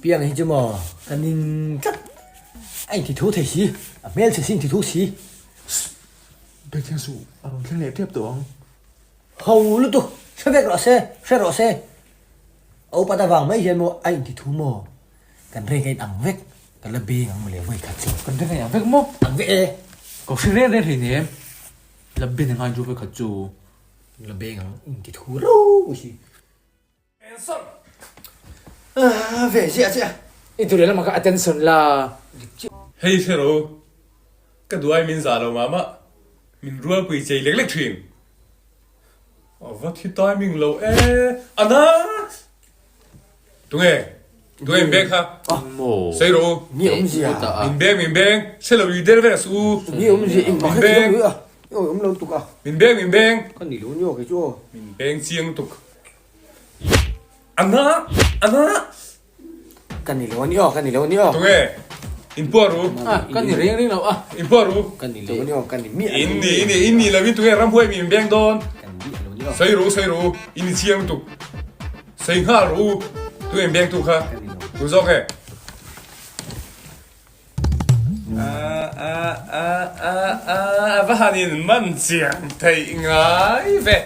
Piang hi chu maw ka ning tlat. A inti thu thei si, a hmelchhe si inti thu si. Bek hian suh, a rawn thleng leh tep tawh ang. Ho lutuk, hre vek rawh se, hre rawh se. A upat avang mai hian maw a inti thu maw? Kan reng a inang vek, ka la beng ang mawle vawi khat chu. Kan reng a inang vek maw? Ang vek e. Ka hre reng reng hleinem, la ben angai chu vawi khat chu. La beng ang inti thu ro si. Ve ziah chiah. I duh leh lamah kha attention la. Hei hre ro, ka duai min zah lo mah mah, min rualpui chei lek lek thin. A va thi timing lo e, a na! Tunge? Tunge min beng kha? Sawi rawh u. Min beng, min beng, hre lo lui der vel a su u. Min beng, min beng, min beng. Min beng chiang lutuk. A na! A na! Ka ni lo a ni aw, ka ni lo a ni aw. Tunge? In puar u. A, ka ni reng reng lo a. In puar u. Ka ni lo a ni aw, ka ni miah lo. In ni, in ni, in ni lovin tunge ramhuai mi min beng dawn? Ka ni miah lo a ni aw. Sawi ru, sawi ru, in ni chiang lutuk. Sawi nghal ru, tunge min beng tu kha? Ka ni lo. Tu zawk e? A, a, a, a, a, a va han in man chiang theih ngai ve.